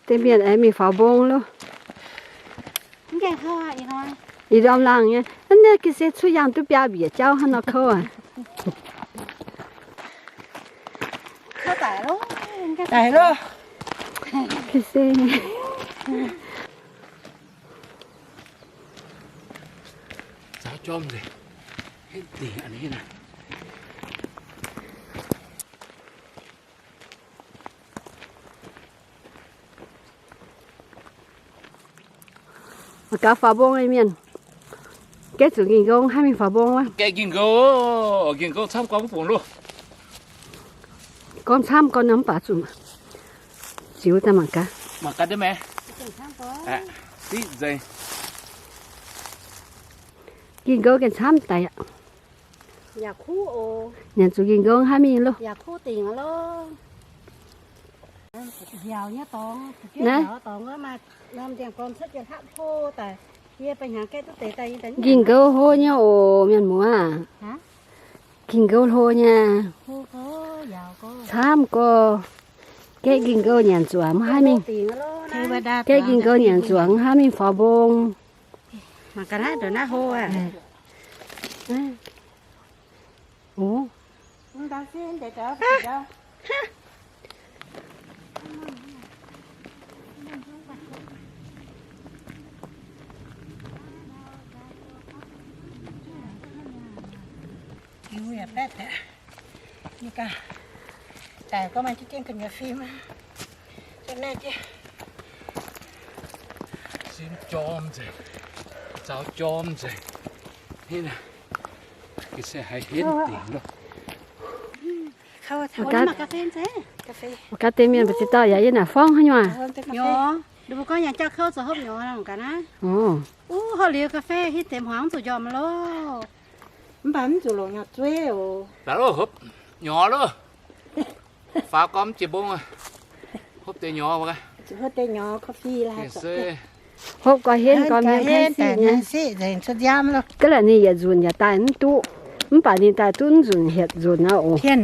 Deix mienh aengx mingh faaux mbong loh. Ih ndorm laangh nyei. Naaiv ga'sie cuotv yangh duqv biaa mbiec jauv hnangv nor kouv aqv. Daic loh. Ga'sie. Zaaux jorm nzengc. Henv dingc a'hneiv naaiv. Mangc gaax faaux mbong nyei mienh. Gaeqv zuqc nqingh nqou hnangv mingh faaux mbong wuov. Gaeqv nqingh nqou, nqingh nqou camv gorngv mv bungx loh. Gorngv camv gorngv nor mv baac zuqc ziux daaih mangc gaax. Mangc gaax deix maengx. Siqv nzengc. Nqingh nqou gengh camv daic aqv. Nyanc zuqc nqingh nqou hnangv mingh loh. Naaiv. Nqingh nqou hlo nyei oc, mienh muoz. Nqingh nqou hlo nyei. Camv gorx. Gaeqv nqingh nqou nyanc zuqc mv haih mingh. Gaeqv nqingh nqou nyanc zuqc mv haih mingh faaux mbong. Daic gorngv maaih jienv jienv gu'nyuoz fim. Sin jorm nzengc, zaaux jorm nzengc. Ga'sie haiz henv dingc loh. Ga'sie, ga'sie mienh mbu'ziex dauh yaac yiem naaic forng haaix nyungc aqv? Nyorx, ninh mbuo gorngv yangh jauv kouv zoux hopv nyorx ga'naaiv. Uv, hopv liuz ga'sie hitv deix hmuangx zuqc njormh loh. Mv baac mv zuqc longc nyorx zueiv oc. Laaix loh hopv nyorx loh. Faaux gormx jiex mbong, hopv deix nyorx, hopv deix nyorx, coffee laaix. Hopv gorx henv gormx nyei, henv siqv nyei. Ga'naaiv ninh yietc nzunc yaac daaih mv duqv, mv baac ninh daaih duqv nzunc hietc nzunc nor oc. Mv pien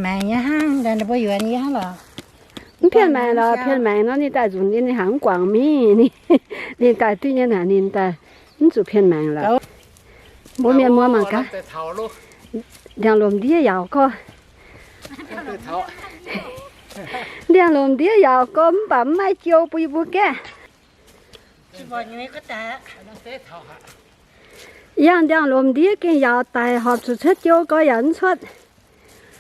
maengc lorqc, pien maengc nor ninh daaih nzunc ninh, ninh hnaangx mv guangc mingh, ninh daaih duqv nyei naaic, ninh daaih mv zuqc pien maengc lorqc. Mbuo mienh muoz mangc gaax. Ndiangx-lomc ndiev yaauc gorx. Ndiangx-lomc ndiev yaauc gorx mv baac mv maaih jou bun yie mbuo gaeqv. Yangh ndiangx-lomc ndiev gengh yaauc daic, horpc zuqc cuotv jou gorx yaac mv cuotv.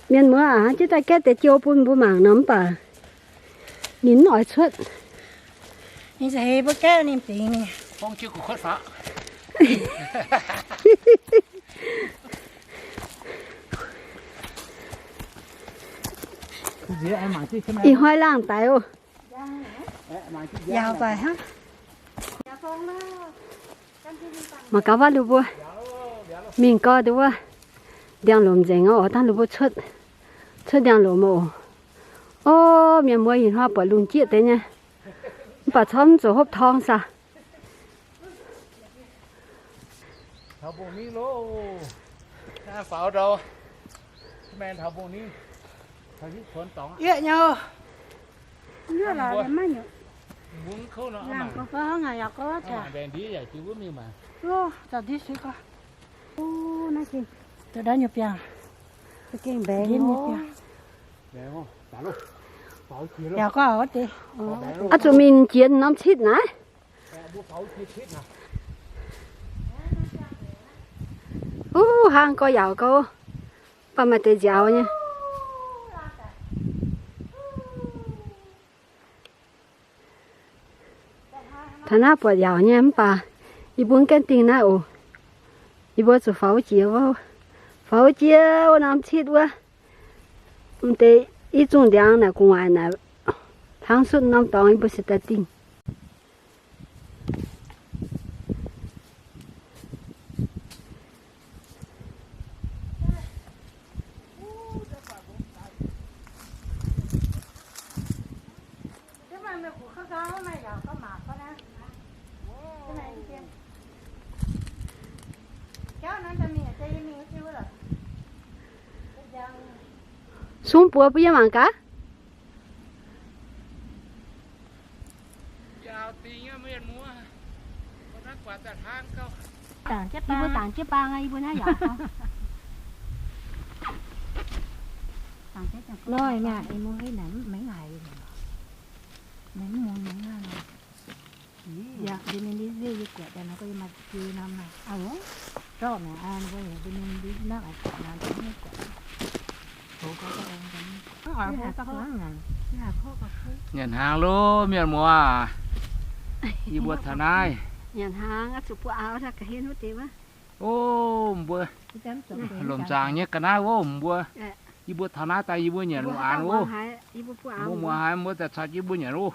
Mienh muoz aac, jienv daaih gaeqv deix jou bun mbuo mangc nor mv baac ninh mv oix cuotv. Ih hnoi laangh daic oc. Mangc gaax wuov ninh mbuo mingh gau deix wuov ndiangx-lomc nzengc oc, dangh ninh mbuo cuotv, cuotv ndiangx-lomc oc. Orv, mienh muoz, ih hnoi buatc lungh jieqv deix nyei, mv baac corc mv zuqc hopv torng saah. Aqv zuqc mingh jiex norm citv naaiv. Uv, hlang gorx yaauc gorx, mv baac maaih deix nziaaux nyei. Taux naaiv buatc yaauc nyei mv baac yie mbuo mv gaengh dingh naaiv oc. Yie mbuo zuqc faaux jiex wuov, faaux jiex wuov norm citv wuov. M'deix i zungh ndiangx naaic gu'nguaaic naaic, hlang sutv norm dorngx yie mbuo se daaih dingh. Sung buoz mbuo yiem mangc gaax. Yie mbuo dangc jienv baang, yie mbuo naaiv yaac. Noi naaic, yie mbuo naaic mv mengh haic. Mengh mv muangx mengh naaiv. Yaac mbuo ninh ndiev nziouv yie guatc daaih nor, mbuo yie maaih jui norm naaic. Zorqv naaic, mbuo yaac mbuo ninh ndiev naaiv guatc naaic, guatc. Nyanc hnaangx loh mienh muoz, yie mbuo taux naaiv. Nyanc hnaangx, zuqc buo aaux ga'hlen wuov deix wuov. O, mbuo lomc zaangc nyei ga'naaiv o, mbuo, yie mbuo taux naaiv daaih yie mbuo nyanc lungh aanx o. Mbuo muoz haaix mbuo daaih caux jienv mbuo nyanc o.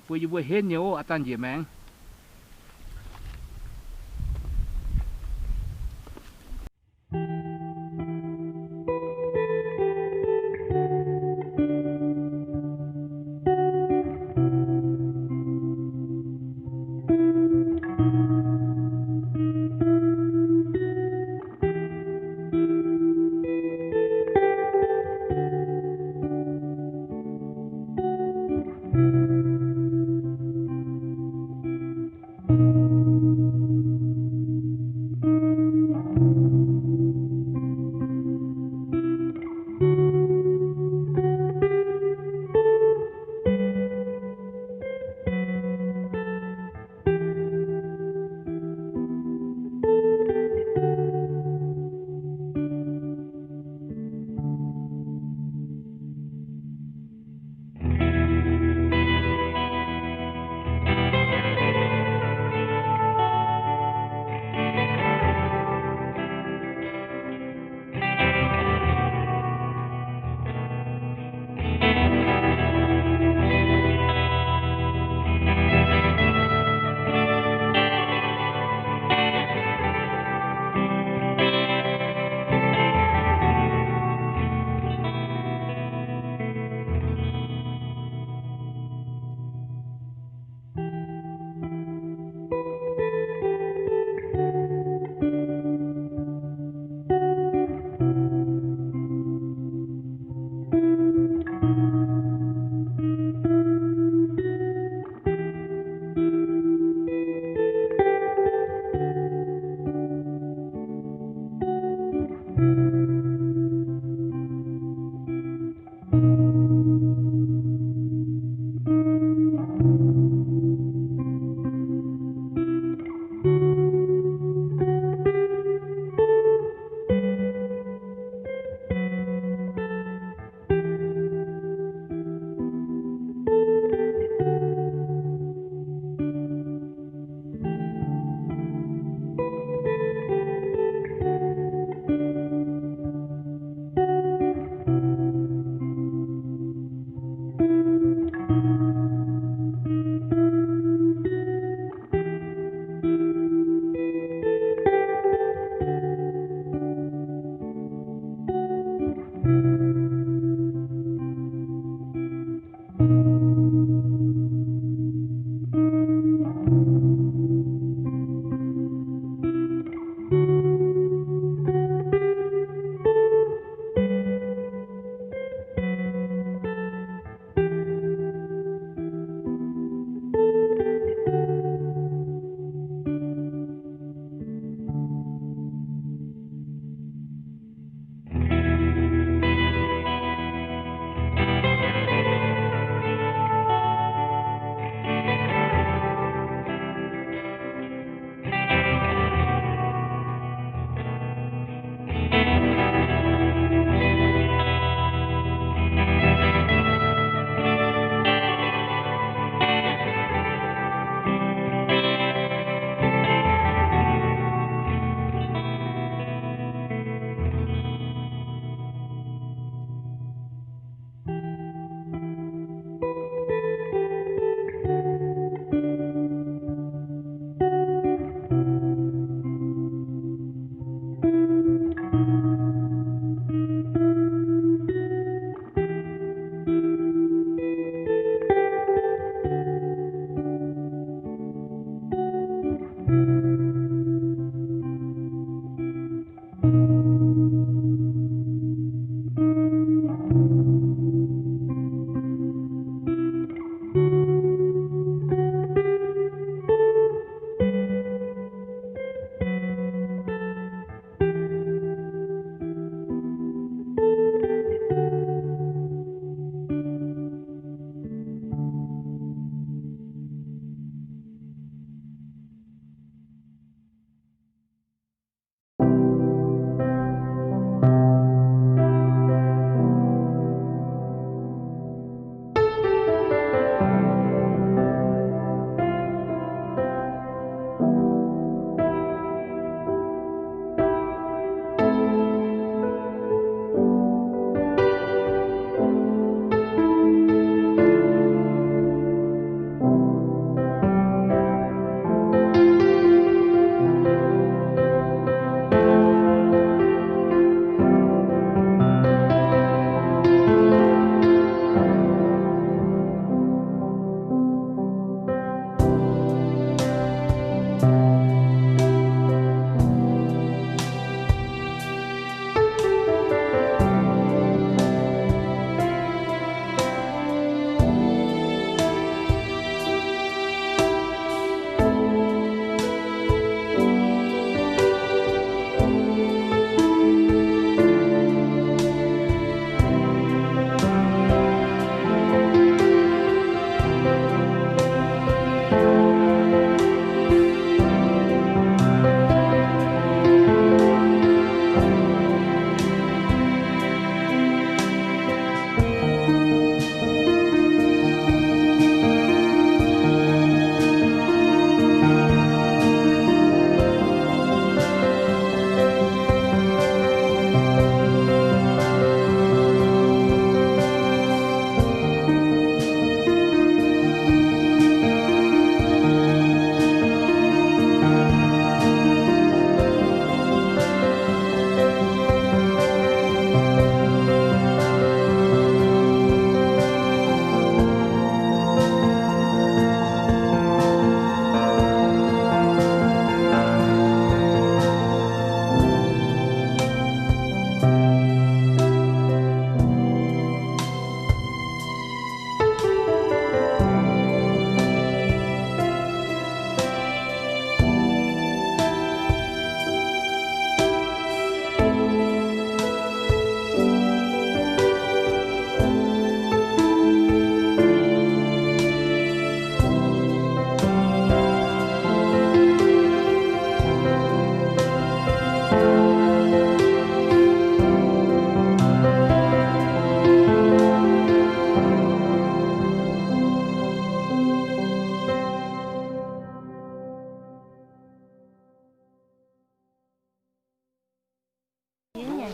Mbuo yie mbuo henv nyei o, aav dangh njiec maengx.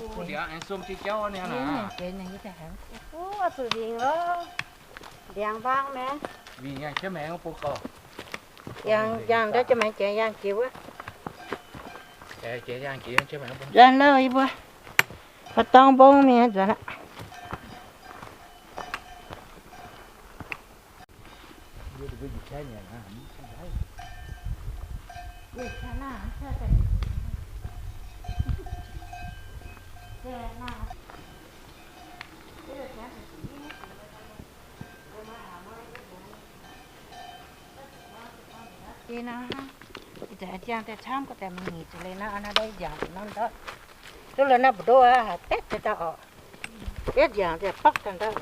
Ndiangx aengx sung jienv jauv ni hnangv naaic. Wuov zuqc wingc loh. Ndiangx mbaang maengx. Wingc yangh jienv maengx bun gauh. Yangh, yangh ndau jienv maengx jiex yangh jiex wuov. Nzuonx loh yie mbuo. Fa dorng mbong mingh nzuonx aqv. Ih, ih zanc jangx daaih camv, gorngv daaih mingh nyic ziepc leiz naaiv, naaiv ndau nziaauc nor ndortv. Duqv lorz naaiv mbu'ndongx haaix betv daaih orqc. Yietv nziaauc daaih borqv daaih ndortv.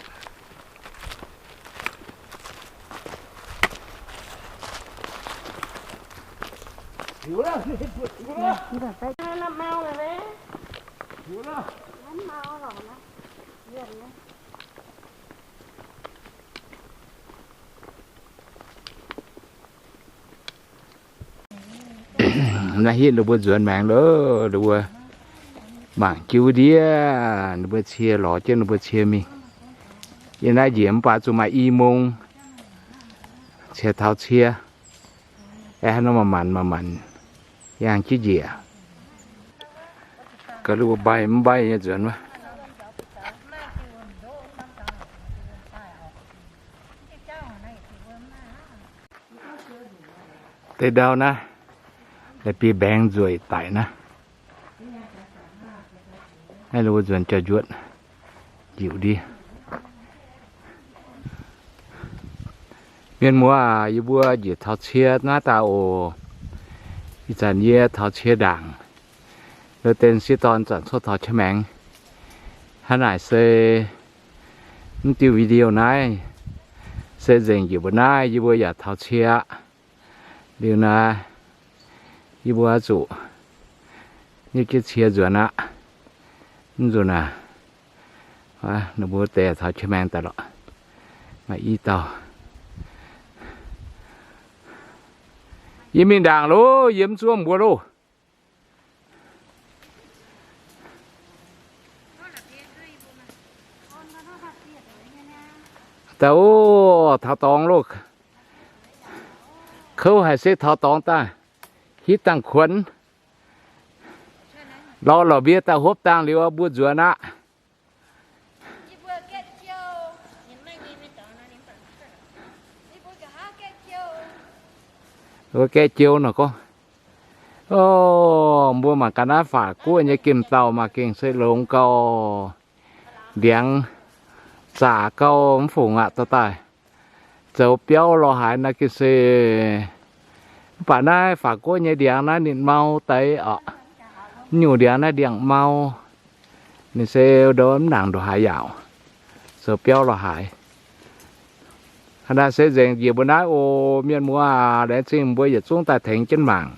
Naaiv hitv ninh mbuo nzuonx maengx loh, ninh mbuo mangc jienv wuov ndiev, ninh mbuo cie lorz jienv ninh mbuo cie mingh. Yie naaiv njiec mv baac zuqc maaih i mong cie taux cie. Aeqv, haaix nor manc-manc, manc-manc yangh jienv njiec. Ga'luoqc mbaih mv mbaih nyei nzuonx wuov. Deix ndau naaiv, la'bieiv-mbaengx nzueic daic naaiv. Naaiv ninh mbuo nzuonx jauv-njuotv njiec ndiev. Mienh muoz aac, yie mbuo njiec taux cie naaiv daaih oc. Ih zanc yie taux cie ndaangc, lo den sieqv dorn zanc cuotv taux jienv maengx. Hnangv naaic se mv diuh video naaiv se nzengc njiec mbuo naaiv, yie mbuo yaac taux cie aqv. Liuz naaiv, yie mbuo zuqc nyei jienv cie nzuonx aqv. Mv nzunc naaic, ninh mbuo deix taux jienv maengx daaih lorqc. Maaih i dauh. Yie mingh ndaangc loh, yie mv zuov mbuo loh. Daaih oc, taux dorngx loh. Kouv haic se taux dorngx daaih, hitv dangh kuonx. Lorz lorqc mbie daaih hopv dangh liuz mbuo nzuonx aqv. Mbuo gaeqv jiou nor gorngv, o, mbuo mangc gaax naaiv Faatv Guoqv nyei gemh dauh maaih gengh se longx gauh, ndiangx zaqc gauh mv fungc aqv, dorh daaih zoux biauv lorz haaix naaiv gengh se. Mv baac naaiv Faatv Guoqv nyei ndiangx naaiv ninh mau deix oc. Mv nyungc ndiangx naaiv ndiangx-mau, ninh se ndo mv nangc ndongc haaix yaauc, zoux biauv lorz haaix. Hnangv naaiv se nzengc njiec mbuo naaiv oc. Mienh muoz aac, laengz zingh mbuo yietc zungv daaih tengx jienv mangc.